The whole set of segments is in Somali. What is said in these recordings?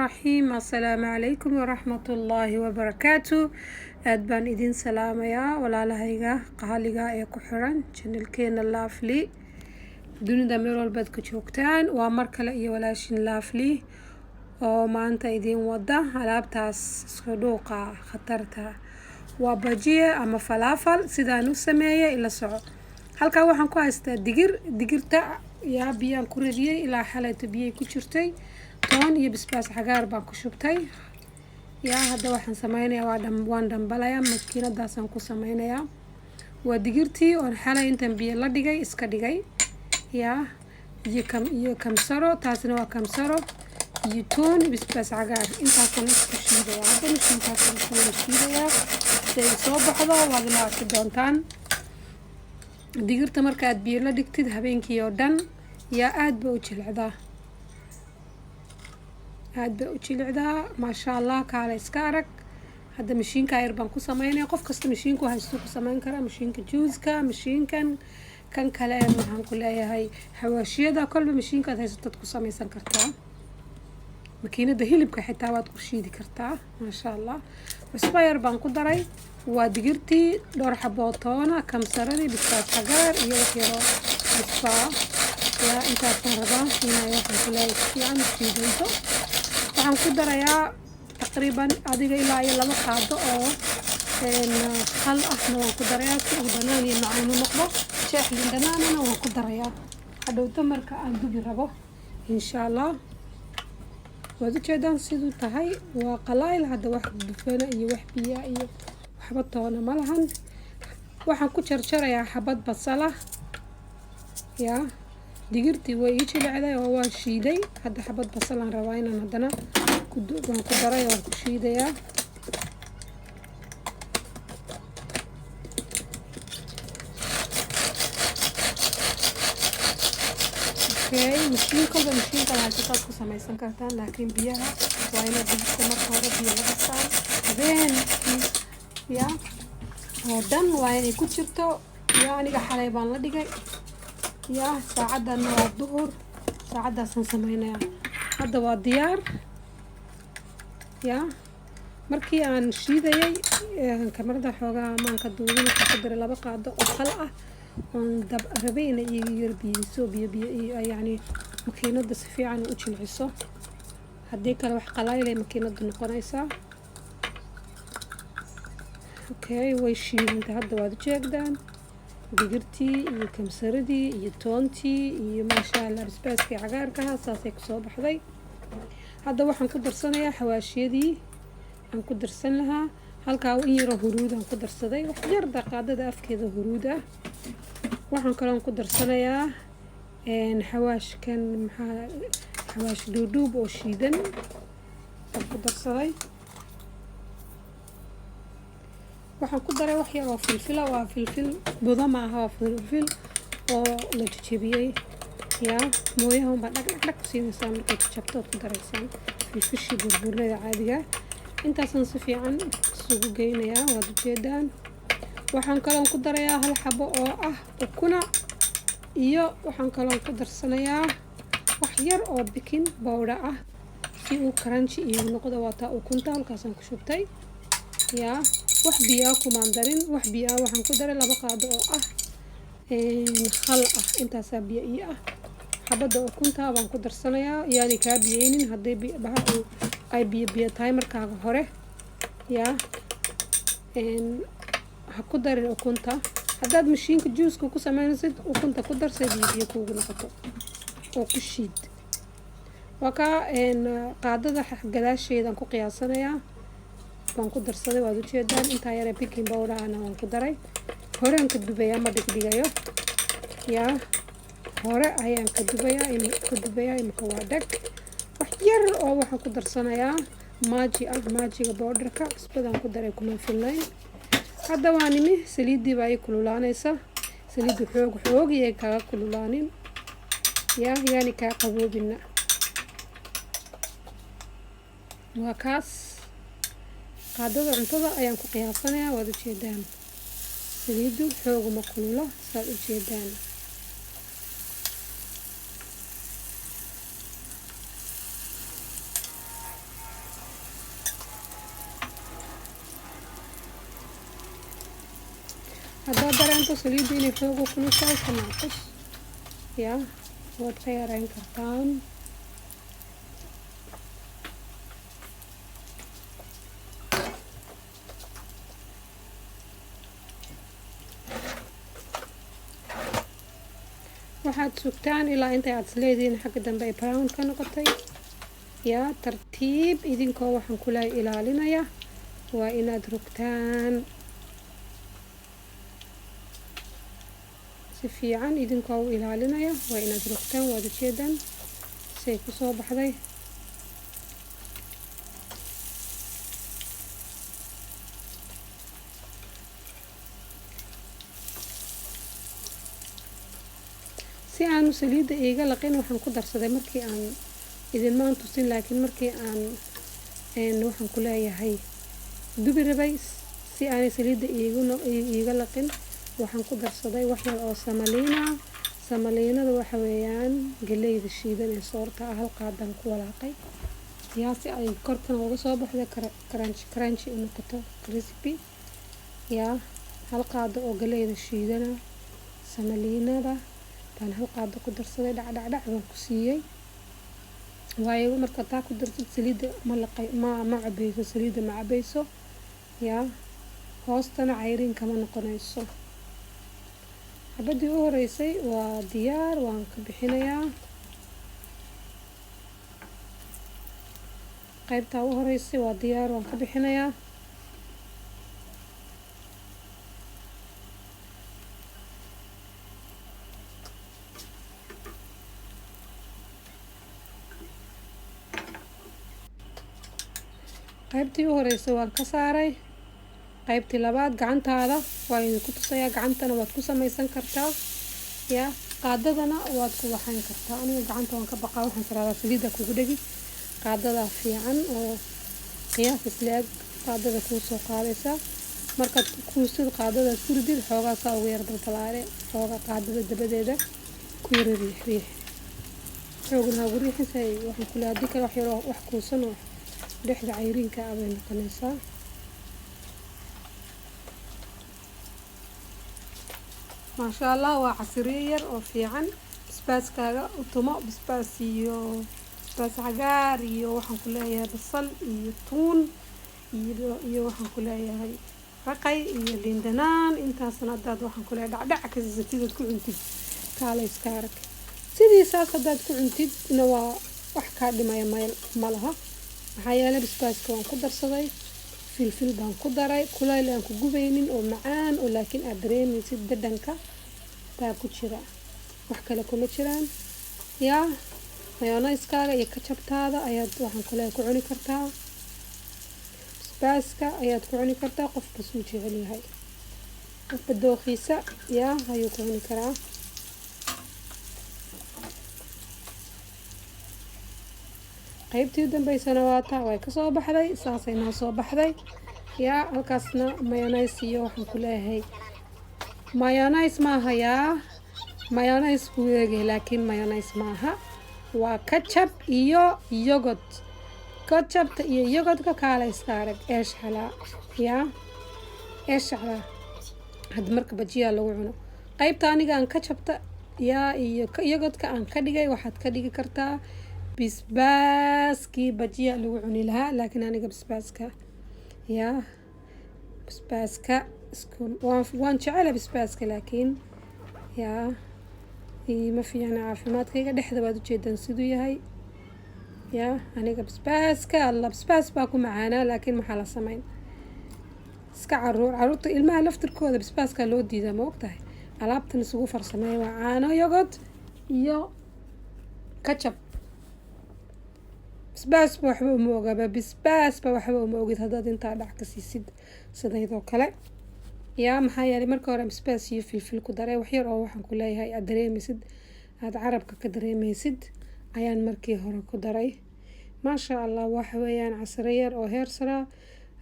Raxiim. Assalaamu calaykum waraxmatullaahi wabarakaatu. Aad baan idin salaamayaa, walaalahayga qaaliga ee ku xiran channelkeena Lovely. Dunida meel walbaad ka joogtaan, waa mar kale iyo walaashin Lovely oo maanta idiin wada alaabtaas isku dhuuqa khatarta. Waa bajiye ama falaafal sidaan u sameeyay, ila soco. Halkaa waxaan ku haystaa digir. Digirta yaa biyaan ku radiyey, ilaa xalayto biyay ku jirtay. Toon iyo basbaas cagaar baan ku shubtay. Yaa hadda waxaan sameynayaa, waan dhambalayaa, makiinadaasaan ku sameynayaa. Waa digirtii oon xalay intaan biyo la dhigay iska dhigay. Yaa iyo kam iyo kamsaro, taasina waa kamsaro iyo toon, basbaas cagaar, intaasaan isku shiidayaa. Hadda mashiinkaasaan isku wada shiidayaa si ay soo baxdo, waad ila arki doontaan. Digirta marka aad biyo la dhigtid habeenkii oo dhan, yaa aad ba u jilicdaa, aad bay u jilicdaa, maasha Allah. Kaale iska arag. Hadda mashiinka yar baan ku sameynaya. Qof kasta mashiinku haysto ku sameyn karaa, mashiinka juuska, mashiinkan kan kale, maxaan ku leeyahay, xawaashiyada, kolba mashiinkaad haysatood ku sameysan kartaa. Makiinada hilibka xitaa waad ku shiidi kartaa, maasha Allah. Cusbo yar baan ku daray. Waa digirtii, dhowr xaboo toona, kamsaradii, bisbaas cagaar iyo wax yaroo cusbaa. Yaa intaasaan rabaa inay, waxaan ku leeyahay, si fiican u shiidanto. Waxaan ku darayaa taqriiban adiga ilaa iyo 2 qaado oo khal ahna waan ku darayaa, si uu dhanaan iyo macaan u noqdo. Jeex liin dhanaanana waan ku darayaa hadhowto marka aan dubi rabo, insha Allah. Waad ujeedaan siduu tahay, waa qalayl. Hadda wax dufana iyo wax biya iyo waxba toona ma lahan. Waxaan ku jarjarayaa xabad basala. Yaa digirtii way ii jilicday oo waan shiiday. Hadda xabad basalaan rabaa inaan haddana waan ku daray, waan ku shiidayaa. Okay, mashiin kolba mashiinkaad haysataad ku samaysan kartaan, laakiin biyaha waa inaad digirta marka hore biyo la dhigtaan habeenkii ya oo dhan, waa inay ku jirto. Yaa aniga xalay baan la dhigay. Yaa saacadana waa duhur, saacaddaasaan sameynayaa. Hadda waa diyaar. Yaa markii aan shiidayay kamarada xoogaa amaanka duubin. Waxaan ku daray 2 qaado oo khal ah oon dab rabay inay iiga yar biyeyso, biyo biyo, yacni makiinada si fiican u jilciso. Haddii kale wax qalaylay makiinadu noqonaysaa. Okay, way shiidantay hadda, waad ujeegdaan digirtii iyo kamsaradii iyo toontii iyo, maasha Allah, basbaaskii cagaarkaha, saasay kusoo baxday. Hadda waxaan ku darsanayaa xawaashiyadii aan ku darsan lahaa. Halkaa in yaroo huruud aan ku darsaday, wax yar, daqaadada afkeeda huruud ah. Waxaan kaloon ku darsanayaa xawaashkan, maxaa, xawaash dhuudhuub oo shiidan aan ku darsaday. Waxaan ku daray wax yar oo filfila. Waa filfil budo ma aha, waa filfil oo la jejebiyey. Yaa mooyaha unbaa dhag dhag dhag ku siinaysaa, markay jajabto ood ku daraysaan filfishii burbuurnada caadiga. Intaasaan si fiican isugu geynayaa, waad ujeedaan. Waxaan kaloon ku darayaa hal xabo oo ah ukuna, iyo waxaan kaloon ku darsanayaa wax yar oo baking powder ah si uu crunchy iigu noqdo. Waa taa ukunta halkaasaan ku shubtay. Yaa wax biyaa kumaan darin, wax biyaa. Waxaan ku daray 2 qaado oo ah khal ah, intaasaa biyo ii ah. Xabadda ukunta baan ku darsanayaa. Yaani kaa biyeynin haddii baha ay biyo biyo tahay markaaga hore. Yaa ha ku darin ukunta. Haddaad mashiinka juuska ku sameynaysid, ukunta ku darsay biyo biyo kuugu noqoto oo ku shiid. Waa kaa qaadada gadaasheedaan ku qiyaasanayaa waan ku darsaday, waad ujeedaan. Intaa yaree baking powder ahna waan ku daray. Horaan ka dubayaa, ma dhigdhigayo. Yaa hore ayaan ka dubayaa, ka dubayaa. Imika waa dhag. Wax yar oo waxaan ku darsanayaa Maggi ah, Maggiga powderka. Cusbadaan ku daray kuma filnayn. Hadda waa nimi, saliiddii baa ii kululaanaysa. Saliiddu xoog xoog iyay kaga kululaanin, yaa yaani kaa qaboobina. Waa kaas, qaadada cuntada ayaan ku qiyaasanayaa, waad ujeedaan. Saliiddu xooguma kulula, saad ujeedaan. Haddaad dareento saliidda inay xoog u kulushahay, ka naaqus yaa, waad ka yareyn kartaan. Waxaad sugtaan ilaa intay aad isleedihiin xagga dambe ay brown ka noqotay. Yaa, tartiib idinkoo waxaan kula ilaalinaya waa inaad rogtaan si fiican. Idinkoo u ilaalinaya waa inaad rogtaan. Waad ujeedaan say kusoo baxday. Si aanu saliidda iiga laqin, waxaan ku darsaday markii aan idinmaan tusin, laakiin markii aan waxaan ku leeyahay dubi rabay, si aanay saliidda iiga laqin, waxaan ku darsaday wax yar oo samaliina. Samaliinada waxa weeyaan galeyda shiidan ee soorta ah. Hal qaadaan ku walaaqay yaa, si ay korkan uga soo baxdo, crunchy crunchy u noqoto, crispy. Yaa, hal qaado oo galeyda shiidana, samaliinada baan hal qaado ku darsaday. Dhac dhac dhac baan ku siiyey, waayo marka taa ku dartid saliidda ma laqay, ma cabeyso saliidda, ma cabeyso. Yaa, hoostana cayriin kama noqonayso. Xabadii u horeysay waa diyaar, waan ka bixinayaa. Qaybtaa u horeysay waa diyaar, waan ka bixinayaa. Qaybtii u horeysay waan ka saaray. Qaybtii labaad gacantaada waa idinku tusayaa. Gacantana waad ku samaysan kartaa, yaa, qaadadana waad ku waxayn kartaa. Aniga gacanta waan ka baqaa, waxaan tiraahdaa saliidda kugu dhegi. Qaadadaa fiican oo qiyaas isla-eg qaadada kuu soo qaadaysaa. Markaad kuusid, qaadadaad ku ridid, xoogaa saa ugu yar balbalaare, xoogaa qaadada dabadeeda ku yara riix riix, xoogna ha ugu riixin say waxaan kule. Haddii kale wax yaroo wax kuusan oo dhexda cayriinka ah bay noqonaysaa. Maasha Allah, waa casiriye yar oo fiican. Basbaaskaaga u tumo, basbaas iyo basbaas cagaar iyo waxaan ku leeyahay basal iyo tuun iyo waxaan ku leeyahay raqay iyo liin dhanaan. Intaasna haddaad waxaan ku leeyahay dhacdhac ka siisatid ood ku cuntid, kaala iska arag. Sidiisaas haddaad ku cuntidna waa wax kaa dhimaya mayl ma laha, maxaa yeelay basbaaska waan ku darsaday, filfil baan ku daray, kulayl aan ku gubaynin oo macaan oo laakiin aad dareemaysid dhadhanka baa ku jira, wax kale kuma jiraan. Yaa, mayoneyskaaga iyo kajabtaada ayaad waxaan kule ku cuni kartaa, basbaaska ayaad ku cuni kartaa. Qofba suu jecel yahay, qofba dooqiisa yaa ayuu ku cuni karaa. Qaybtii u dambeysana waa taa, way kasoo baxday, saasay noo soo baxday. Yaa, halkaasna mayonnaise iyo waxaan ku leeyahay, mayonnaise maaha, yaa, mayonnaise buu eegay laakiin mayonnaise maaha, waa ketchup iyo yogurt. Ketchupta iyo yogurtka kaala iska arag, eesh xalaa yaa, eesh xalaa. Hadda marka bajiyaa lagu cuno qaybta aniga aan ketchupta yaa iyo yogurtka aan ka dhigay, waxaad ka dhigi kartaa bisbaaskii bajiya lagu cuni lahaa, laakiin aniga bisbaaska, yaa, bisbaaska isku waan jecela bisbaaska, laakiin yaa ma fiicna caafimaadkayga. Dhexda waad ujeedaan siduu yahay. Yaa, aniga bisbaaska alla bisbaas baa ku macaanaa, laakiin maxaa la sameyn, iska caruur, caruurta ilmaha laftirkooda bisbaaska loo diidaa, ma ogtahay? Alaabtan isugu farsameeya waa caano, yogurt iyo ketchup. Bisbaasba waxba uma ogaba, bisbaasba waxba uma ogid haddaad intaa dhac ka siisid sidaydoo kale. Yaa, maxaa yeelay marka hore bisbaas iyo filfil ku daray, wax yar oo waxaan ku leeyahay aad dareemaysid, aada carabka ka dareemaysid ayaan markii hore ku daray. Maasha Allah, waxa weeyaan casiro yar oo heer sara.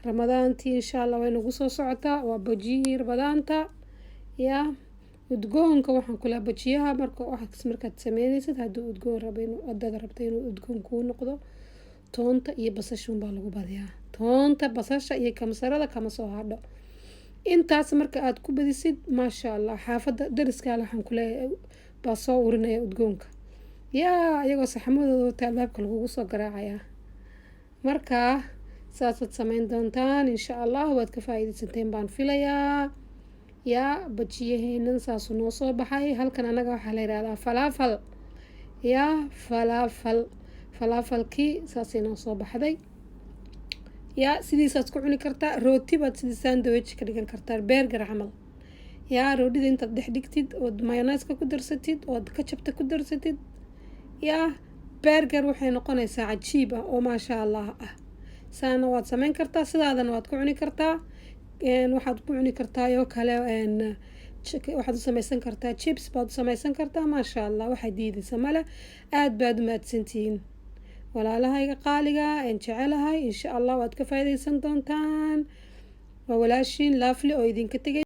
Ramadaantii insha Allah way nagu soo socotaa, waa bajiyihii ramadaanta. Yaa, udgoonka waxaan kula bajiyaha marka waxaad markaad sameynaysid, hadduu udgoon rabo inuu, hadaad rabto inuu udgoon kuu noqdo, toonta iyo basasha unbaa lagu badiyaa. Toonta, basasha iyo kamsarada kama soo hadho. Intaas marka aad ku badisid, maasha Allah, xaafadda dariskaale waxaan ku leeyahay baa soo urinaya udgoonka. Yaa iyagoo saxamadooda wata albaabka lagugu soo garaacayaa. Marka saasaad sameyn doontaan, insha Allah. Waad ka faa-iideysateen baan filayaa. Yaa bajiyaheenan saasuu noo soo baxay. Halkan anaga waxaa la yihahdaa falaafal. Yaa falaafal, falaafalkii saasay noo soo baxday. Yaa sidiisaad ku cuni kartaa, rooti baad sidii sandwich ka dhigan kartaa, burger camal. Yaa roodhida intaad dhex dhigtid ood mayonnaise-ka ku darsatid ood ketchup-ta ku darsatid, yaa burger waxay noqonaysaa cajiib ah oo maasha Allah ah. Saana waad sameyn kartaa, sidaadana waad ku cuni kartaa. Waxaad ku cuni kartaa oo kale, waxaad u sameysan kartaa chips baad u sameysan kartaa. Maasha Allah, waxaad diidaysa male. Aada baad u mahadsantihiin, walaalahayga qaaliga een jecelahay. Insha Allah waad ka faa'iideysan doontaan. Waa walaashiin Laafli oo idinka tegay.